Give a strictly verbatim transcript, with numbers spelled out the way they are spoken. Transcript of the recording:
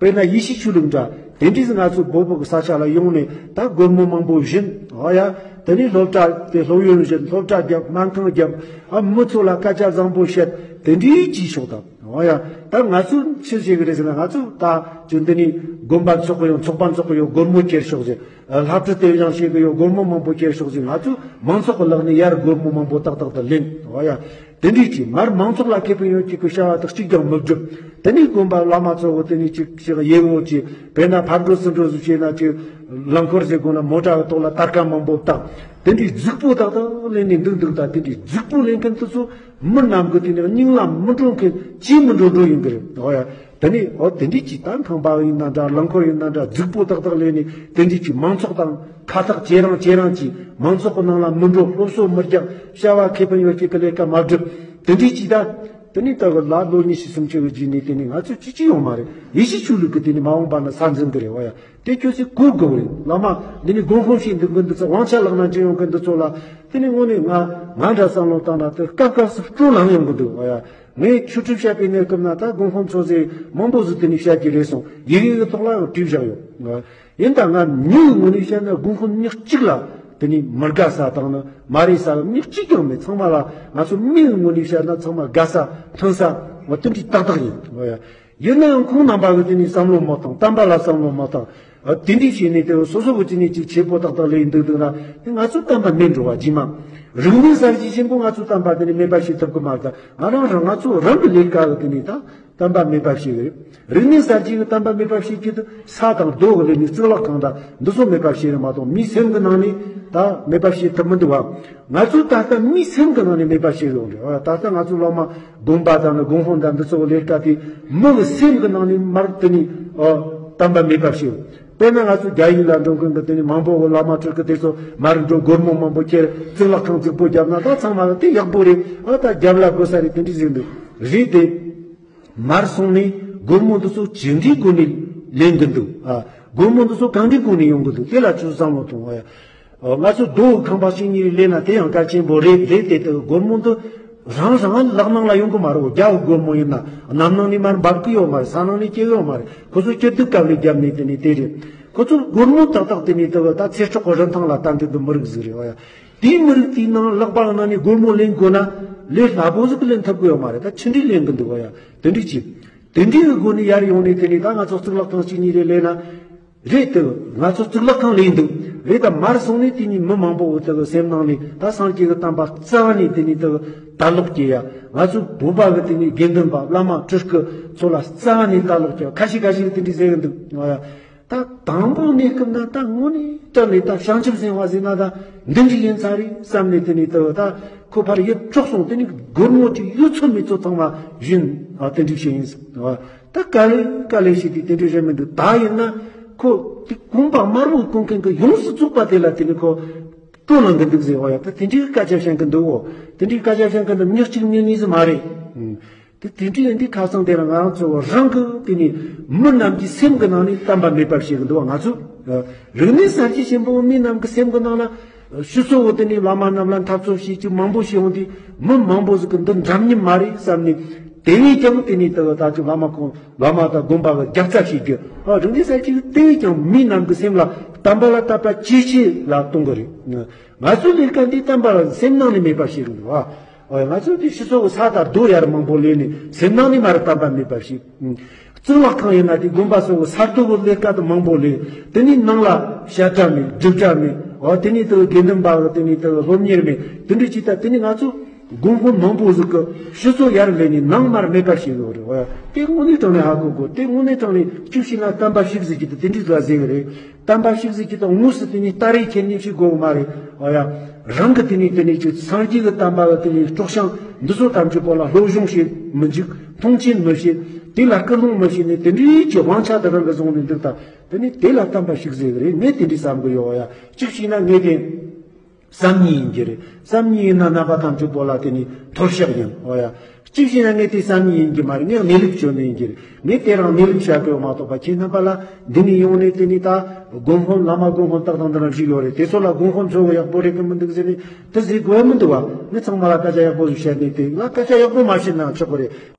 དཔེར་ན་ཡེ་ཤུའི་ཆོས་ལུགས་འདྲ། དེ་འདྲའི་ང་ཚོ་བོད་ཕྲུག་གི་ས་ཆ་ལ་ཡོང་ནས་ད་སྒོར་མོ་མང་པོ་བྱིན། ཨོ་ཡ། དེ་ནས་སློབ་གྲྭ་དེ་སློབ་ཡོན་བྱིན། སློབ་གྲྭ་བརྒྱབ། སྨན་ཁང་བརྒྱབ། ཨ་མི་ཚོ་ལ་སྐད་ཆ་བཟང་པོ་བཤད། དེ་འདྲའི་ཅིག་ཤོག་དང་། ཨོ་ཡ། ད་ང་ཚོས་ཆི་བྱེད་གི་རེད་ཟེར་ན། ང་ཚོས་ད་ཅུང་འདི་ནས་དགོན་པ་འཚོགས་གི་ཡོད། ཚོགས་པ་འཚོགས་གི་ཡོད། སྒོར་མོ་ཁྱེར་ཤོག་ཟེར། ཨ་བསླབ་ཁྲིད་དེ་བཞིན་བྱེད་གི་ཡོད། སྒོར་མོ་མང་པོ་ཁྱེར་ཤོག་ཟེར། ང་ཚོས་མང་ཚོགས་ཀྱི་ལག་ནས་ཡར་སྒོར་མོ་མང་པོ་ཏག་ཏག་ཏུ་ལེན། ཨོ་ཡ། དེ་འདྲའི་ཅིག་མར་མང་ཚོགས་ལ་ཁེ་ཕན་ཡོད་ཅིག་གི་བྱ་བ་དག་གཅིག་ཀྱང་མི་བསྒྲུབ། དེ་ནས་དགོན་པ་བླ་མ་ཚོ་གི་དེ་ནས་ཅིག་ཅིག་ཡེ་བོ་ཅིག་དཔེར་ན་ཕར་འགྲོ་ཚུར་འགྲོ་ཟིག་བྱས་ན་ཅིག་རླངས་འཁོར་ཟེར་དགོས་ན་མོ་ཊ་གི་ཐོག་ལ་སྟར་ཀ་མང་པོ་བཏགས། དེ་འདྲའི་རྫིག་པོ་ཏག་ཏག་ལེན་ནས་འདུག་འདུག་ད་དེ་འདྲའི་རྫིག་པོ་ལེན་མཁན་དེ་ཚོ་མི་རྣམས་ཀྱི་དེ་ནས་སྙིང་ལ་མི་འགྲོ་མཁན་ཅིག་མི་འགྲོ་འགྲོ་ཡིན་གི་རེད། ཨོ་ཡ། དེ་ནས་ཨོ་དེ་འདྲའི་ཅིག་ད་ཁང་པ་ཡིན་ན་འདྲ། རླངས་འཁོར་ཡིན་ན་འདྲ། རྫིག་པོ་ཏག་ཏག་ལེན་ནས་དེ་འདྲའི་ཅིག་མང་ཚོགས་དང་ཁ་ཐག་ཇེ་རིང་ཇེ་རིང་ཅིག་མང་ཚོགས་ཀྱི་ནང་ལ་མི་འགྲོ། སློབ་གསོ་མི་རྒྱག་བྱ་བ་ཁེ་ཕན་ཡོད་ཅིག་གི་ལས་ཀ་མ་བསྒྲུབ། དེ་འདྲའི་ཅིག་ད། དེ་ནས་ད་གི་ལ་ལོ་ཉི་ཤུ་སུམ་ཅུ་གི་རྗེས་ནས་དེ་ནས་ང་ཚོ་ཅི་ཅི་ཡོང་མ་རེད། ཡེ་ཤུ་ཆོས་ལུགས་ཀྱི་དེ་ནས་མ་འོངས་པ་ན་ས་འཛིན་གི་རེད། ཨོ་ཡ། དེ་ཁྱོད་ཚོས་གོ་དགོས་རེད། བླ་མ་འདི་ནས་དགོན་དཔོན་བྱས་འདུག་གི་འདི་ཚོ། དབང་ཆ་ལག་ན་འཇུ་ཡོང་གི་འདི་ཚོ་ལ་དེ་ནས་དངོས་གནས་ང་ང་འདྲ་བསམ་བློ་བཏང་ན་དེ་སྐབས་སྐབས་སུ་སྤྲོ་ལངས་ཡོང་གི་འདུག། ཨོ་ཡ། ངས་ཆོས་ཁྲིད་བཤད་པའི་གནས་སྐབས་ན་ད་དགོན་དཔོན་ཚོ་ཟེར་མང་པོ་ཟིག་དེ་ནས་བཤད་ཀྱི་རེད་གསུངས། ཡི་གེ་གི་ཐོག་ལ་ཡང་བྲིས་བཞག་ཡོད། ཡིན་ད་ང་མིའི་ངོས་ནས་བཤད་ན་དགོན་དཔོན་མི་གཅིག་ལ་དེ་ནས་མི་དགའ་ས་དང་ནི་མ་རེད་ས་མི་གཅིག་ཀྱང་མེད། ཚང་མ་ལ་ང་ཚོ་མིའི་ངོས་ནས་བཤད་ན་ཚང་མ་དགའ་ས་མཐུན་ས་འོ་དེ་འདྲའི་ཏག་ཏག་ཡིན། ཡིན་ན་ཡང་ཁོང་རྣམ་པ་གི་དེ་ནས་བསམ་བློ་མ་བཏང་། བསྟན་པ་ལ་བསམ་བློ་མ་བཏང་། དེ་འདྲའི་བྱས་ནས་དེ་སོ་སོ་གི་དེ་ནས་ཅིག་བྱེད་པོ་ཏག་ཏག་ལས་འདུག་འདུག་ན་དེ་ང་ཚོ་བསྟན་པ་མེད་འགྲོ་བ་རྗེས་མ། རིག་གནས་གསར་བརྗེ་ཆེན་པོ་ང་ཚོ་བསྟན་པ་དེ་ནས་མེད་པ་བྱེད་ཐུབ་གི་མ་རེད། ད་ང་རང་རང་ང་ཚོ་རང་གི་ལས་ཀ་གི་དེ་ནས་ད། བསྟན་པ་མེད་པ་བྱེད་ཀྱི་རེད། རིག་གནས་གསར་བརྗེ་གི་བསྟན་པ་མེད་པ་བྱེད་ཀྱི་འདུག། ས་དང་རྡོ་གི་ལས་ནི་གཙུག་ལག་ཁང་དང་འདི་ཚོ་མེད་པ་བྱེད་རེད་མ་གཏོགས། མིའི་སེམས་ཀྱི་ནང་ནས་ད་མེད་པ་བྱེད་ཐུབ་མི་འདུག་བ། ང་ཚོ་ད་ལྟ་མིའི་སེམས་ཀྱི་ནང་ནས་མེད་པ་བྱེད་ཡོང་རེད། ད་ལྟ་ང་ཚོ་སློབ་མ་དགོན་པ་དང་ནི་དགོན་དཔོན་དང་འདི་ཚོ་གི་ལས་ཀ་དེ་མི་གི་སེམས་ཀྱི་ནང་ནས་མར་དེ་ནི་བསྟན་པ་མེད་པ་བྱེད། དཔེར་ན་ང་ཚོ་རྒྱ་ཡིག་ལ་འགྲོ་མཁན་གྱི་དེ་ནི་མང་པོ་གི་བླ་མ་ཁྲིད་ཀྱི་དེ་ཚོ་མར་འགྲོ། སྒོར་མོ་མང་པོ་ཁྱེར། གཙུག་ལག་ཁང་རྫིག་པོ་བརྒྱབ་ན་ད་ཚང་མ་ལ་དེ་ཡག་པོ་རེད། ཨ་ད་རྒྱབ་ལ་དགོས་ས་རེད། དེ་འདྲ་ཟེར་འདུག། རེད་དེ། མར་སོང་ནས་སྒོར་མོ་འདི་ཚོ་ཇི་འདྲའི་སྒོ་ནས་ལེན་གི་འདུག། ཨ། སྒོར་མོ་འདི་ཚོ་གང་འདྲའི་སྒོ་ནས་ཡོང་གི་འདུག། དེ་ལ་ཁྱོད་བསམ་བློ་ཐོངས། ཨ། ང་ཚོ་རྡོ་ཁང་པ་ཞིག་གཉིས་ལེན་ན་དེ་ཡང་གལ་ཆེན་པོ་རེད། རེད་དེ། དེ་སྒོར་མོ་འདི་རང་རང་ལག་ནང་ལ་ཡོང་གི་མ་རེད། རྒྱ་གི་སྒོར་མོ་ཡིན་ན་གནམ་ནང་ནས་མར་འབབ་གི་ཡོད་མ་རེད། ས་ནང་ནས་སྐྱེ་གི་ཡོད་མ་རེད། ཁོ་ཚོ་སྐྱིད་སྡུག་སྐབས་ལས་བརྒྱབ་ནས་དེ་ནས་དེ་རེད། ཁོ་ཚོ་སྒོར་མོ་ཏག་ཏག་དེ་ནས་དེ་ད་ཚེ་སྲོག་གི་རིན་ཐང་ལ་ལྟ་འདོད་པའི་མི་རིགས་ཟིག་རེད། ཨ་ཡ། དེའི་མི་རིགས་དེའི་ནང་ལག་པ་ནང་ནས་སྒོར་མོ་ལེན་དགོས་ན་ལས་སླ་པོ་ཟིག་ལེན་ཐུབ་ཀྱི་ཡོད་མ་རེད། ད་ཆི་འདྲའི་ལེན་གི་འདུག། ཨ་ཡ། དེ་འདྲའི་ཅིག། དེ་འདྲའི་སྒོ་ནས་ཡར་ཡོང་ནས་དེ་ནས་ད་ང་ཚོ་གཙུག་ལག་ཁང་གཅིག་གཉིས་རེ་ལེན་ན། རེད་དེ། ང་ཚོ་གཙུག་ལག་ཁང་ལེན་འདུག། རེད། ད་མར་སོང་ནས་དེ་ནས་མི་མང་པོ་འོ་དེ་གི་སེམས་ནང་ནས་ད་སངས་རྒྱས་ཀྱི་བསྟན་པ་རྩ་བ་ནས་དེ་ནས་དེ་གི་དར་ལོག་སྐྱེ་ཡ། ང་ཚོ་བོད་པ་གི་དེ་ནས་དགེ་འདུན་པ་བླ་མ་སྤྲུལ་སྐུ་ཚོ་ལ་རྩ་བ་ནས་དར་ལོག་སྐྱེ་ཡ། ཁ་ཤས་ཁ་ཤས་དེ་འདྲའི་ཟེར་གི་འདུག། ད་དང་པོ་གནས་སྐབས་ན་ད་དངོས་གནས་དྲང་ནས་ད་བྱང་ཆུབ་སེམས་དཔའ་ཟེར་ན་ད་འདི་འདྲ་ཡིན་ས་རེད་བསམ་ནས། དེ་ནས་ད་ད་ཁོ་ཕར་ཡིབ་འཕྲོག་སོང་། དེ་ནས་སྒོར་མོ་ཅིག་ཡོད་ཚོད་མེད་ཚོད་ཚང་མ་བྱིན། ཨ། དེ་འདྲ་བྱས་ཡིན་ཟེར། ད་དཀའ་ལས་དཀའ་ལས་ཤིག་དེ་དེ་འདྲ་རེད་མི་འདུག། ད་ཡིན་ན་ཁོ་དེ་གོམ་པ་དམར་པོ་གོན་མཁན་གྱི་ཡོངས་སུ་རྫོགས་པ་དེ་ལ་དེ་ནས་ཁོ་སྤྲོ་ལངས་གི་འདུག་ཟེར། འོ་ཡ། ད་དེ་འདྲའི་སྐད་ཆ་བཤད་གི་འདུག། འོ། དེ་འདྲའི་སྐད་ཆ་བཤད་མཁན་དེ་མི་གཅིག་མི་གཉིས་ཟིག་མ་རེད། ཨང་། དེ་དེ་འདྲའི་འདི་ཁ་སང་དེ་རང་ང་རང་ཚོ་རང་གི་དེ་ནི་མི་རྣམས་ཀྱི་སེམས་ཀྱི་ནང་ནས་བསྟན་པ་མེད་པར་བཤད་གི་འདུག་བ། ང་ཚོ་རིག་གནས་གསར་བརྗེ་ཆེན་པོ་མི་རྣམས་ཀྱི་སེམས་ཀྱི་ནང་ལ་ཕྱི་ཚོ་བོ་དེ་ནི་བླ་མ་རྣམས་ལ་འཐབ་རྩོད་བྱེད་ཀྱི་མང་པོ་ཞིག་ཡོང་དུས། མི་མང་པོ་ཟིག་གི་འདི་འདྲ་མཉམ་མ་རེད་བསམ་ནས། དེ་བས་ཀྱང་དེ་ནི་དེ་ད་ཅིག་བླ་མ་ཁོང་བླ་མ་དང་དགོན་པ་གི་རྒྱབ་རྩ་བྱེད་རྒྱུ། ཨ། རིག་གནས་གསར་བརྗེ་གི་དེ་བས་ཀྱང་མི་རྣམས་ཀྱི་སེམས་ལ་བསྟན་པ་ལ་དད་པ་ཇེ་ཆེ་ལ་གཏོང་གི་རེད། ང་ཚོའི་ལས་ཀ་འདི་བསྟན་པ་ལ་སེམས་ནང་ནས་མེད་པར་བྱེད་གི་འདུག་བ། ཨོ་ཡ། ང་ཚོ་དེ་ཕྱི་ཚོ་གི་ས་དང་རྡོ་ཡར་མང་པོ་ལས་ནས་སེམས་ནང་ནས་མར་བསྟན་པ་མེད་པ་ཞིག། ཨུམ། གཙུག་ལག་ཁང་ཡིན་ན་དེ་དགོན་པ་ཚོ་གི་ས་རྡོ་གི་ལས་ཀ་དེ་མང་པོ་ལས། དེ་ནས་ནང་ལ་བཤད་གྲྭ་མེད། སྒྲུབ་གྲྭ་མེད། ཨོ། དེ་ནས་དེ་དགེ་འདུན་པ་གི་དེ་ནས་དེ་སློབ་གཉེར་མེད། དེ་འདྲ་ཅིག་ད་དེ་ནས་ང་ཚོ་དགོན་དཔོན་མང་པོ་ཟིག་གི་ཕྱི་ཚོ་ཡར་ལས་ནས་ནང་མར་མེད་པ་ཞིག་ཡོད་རེད། ཨོ་ཡ། དེ་དངོས་གནས་དྲང་ནས་ཧ་གོ་དགོས། དེ་དངོས་གནས་དྲང་ནས་གཅིག་བྱས་ན་བསྟན་པ་བཤིག་ཟིག་གི་དེ་དེ་འདྲ་ཟིག་ཟེར་གི་རེད། བསྟན་པ་བཤིག་ཟིག་གི་དང་དངོས་སུ་དེ་ནི་སྟ་རེ་ཁྱེར་ནི་ཞིག་དགོས་མ་རེད། ཨོ་ཡ། རང་གི་དེ་ནི་དེ་ནི་ཅིག་སངས་རྒྱས་ཀྱི་བསྟན་པ་གི་དེ་ནི་སྲོག་ཤིང་འདི་ཚོ་ཐམས་ཅད་པོ་ལ་སློབ་སྦྱོང་བྱེད་མི་འཇུག། མཐོང་ཆེན་མི་བྱེད། དེ་ལ་སྐུལ་སློང་མི་བྱེད་ནས་དེ་འདྲའི་ཅིག་དབང་ཆ་དེ་རང་གི་བཟུང་ནས་འདུག་ད། དེ་ནི་དེ་ལ་བསྟན་པ་བཤིག་ཟེར་གི་རེད། ངས་དེ་འདྲའི་བསམ་གི་ཡོད། ཨོ་ཡ། གཅིག་བྱས་ན་ངས་དེ། བསམ་ཉིད་ཡིན་གྱི་རེད། བསམ་ཉིད་ཡིན་ན་རྣམ་པ་ཐམས་ཅད་པོ་ལ་དེ་ནི་འཐོར་ཞག་ཡིན། ཨོ་ཡ། གཅིག་བྱས་ན་ངས་དེ་བསམ་ཉིད་ཡིན་གྱི་མ་རེད། ངས་གནས་ལུགས་བརྗོད་ནི་ཡིན་གྱི་རེད། ངས་དེ་རང་གནས་ལུགས་བཤད་དགོས་མ་གཏོགས་པ། ཁྱེད་རྣམ་པ་ལ་འདི་ནས་ཡོང་ནས་དེ་ནི་ད་དགོན་དཔོན་བླ་མ་དགོན་དཔོན་ཏག་ཏག་འདི་རང་ཞིག་ཡོད་རེད། དེ་ཚོ་ལ་དགོན་དཔོན་ཚོ་ཡག་པོ་རེད་གི་མི་འདུག་ཟེར་ནས་དེ་ཟེར་དགོས་མི་འདུག་བ། ངས་ཚང་མ་ལ་སྐད་ཆ་ཡག་པོ་ཞིག་བཤད་ནས། དེ་ལ་སྐད་ཆ་ཡག་པོ་མ་བཤད་ན་ཆོག་གི་རེད།